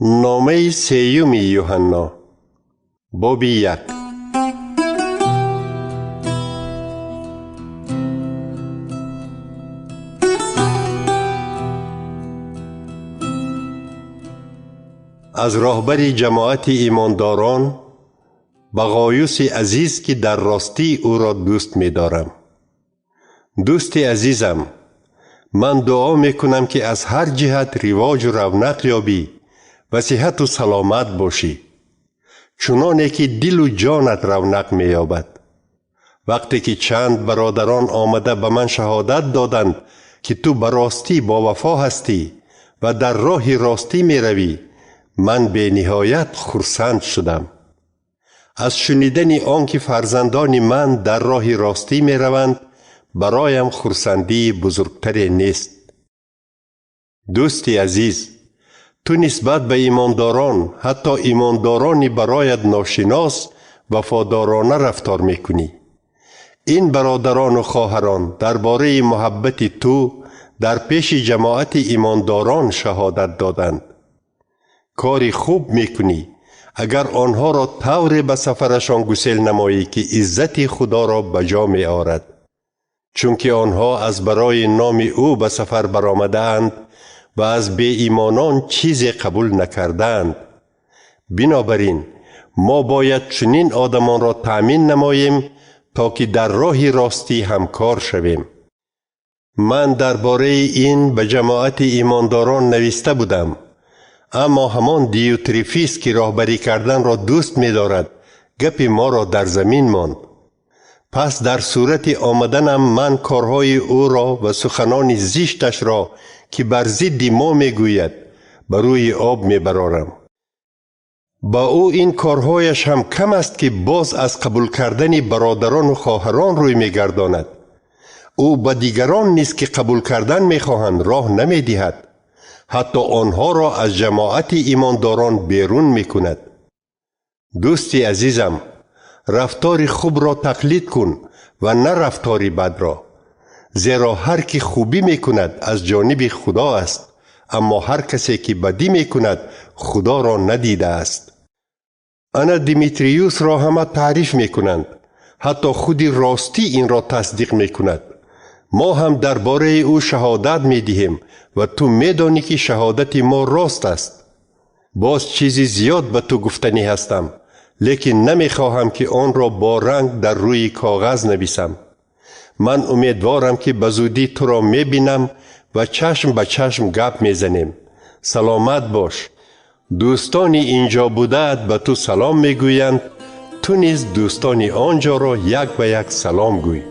Номаи сеюми Юҳанно, боби 1. Аз роҳбари ҷамоати имондорон ба Ғоюси азиз, ки дар ростӣ ӯро дӯст медорам. Дӯсти азизам, ман дуо мекунам, ки аз ҳар ҷиҳат ривоҷу равнақ ёбӣ ва сиҳату саломат бошӣ, чуноне ки дилу ҷонат равнақ меёбад. Вақте ки чанд бародарон омада ба ман шаҳодат доданд, ки ту ба ростӣ бовафо ҳастӣ ва дар роҳи ростӣ меравӣ, ман бениҳоят хурсанд шудам. Аз шунидани он ки фарзандони ман дар роҳи ростӣ мераванд, бароям хурсандии бузургтаре нест. Дӯсти азиз, ту нисбат ба имондорон, ҳатто имондорони бароят ношинос, вафодорона рафтор мекунӣ. Ин бародарону хоҳарон дар бораи муҳаббати ту дар пеши ҷамоати имондорон шаҳодат доданд. Кори хуб мекунӣ, агар онҳоро тавре ба сафарашон гусел намоӣ, ки иззати Худоро ба ҷо меорад. Чунки онҳо аз барои номи ӯ ба сафар баромадаанд ва аз беимонон чизе қабул накардаанд. Бинобар ин, мо бояд чунин одамонро таъмин намоем, то ки дар роҳи ростӣ ҳамкор шавем. Ман дар бораи ин ба ҷамоати имондорон нависта будам, аммо ҳамон Диотрефис, ки роҳбарӣ карданро дӯст медорад, гапи моро дар замин монд. Пас дар сурати омаданам ман корҳои ӯро ва суханони зишташро, ки бар зидди мо мегӯяд, ба рӯи об мебарорам. Ба ӯ ин корҳояш ҳам кам аст, ки боз аз қабул кардани бародарону хоҳарон рӯй мегардонад. Ӯ ба дигарон низ, ки қабул кардан мехоҳанд, роҳ намедиҳад, ҳатто онҳоро аз ҷамоати имондорон берун мекунад. Дӯсти азизам, рафтори хубро тақлид кун ва на рафтори бадро, зеро ҳар ки хубӣ мекунад аз ҷониби Худо аст, аммо ҳар касе ки бадӣ мекунад Худоро надидааст. Ана Димитриюсро ҳама таъриф мекунанд, ҳатто худи ростӣ инро тасдиқ мекунад. Мо ҳам дар бораи ӯ шаҳодат медиҳем ва ту медонӣ, ки шаҳодати мо рост аст. Боз чизи зиёд ба ту гуфтанӣ ҳастам, лекин намехоҳам, ки онро бо ранг дар рӯи коғаз нависам. Ман умедворам, ки ба зудӣ туро мебинам ва чашм ба чашм гап мезанем. Саломат бош. Дӯстони инҷо будаат ба ту салом мегӯянд, ту низ дӯстони он ҷоро як ба як салом гӯй.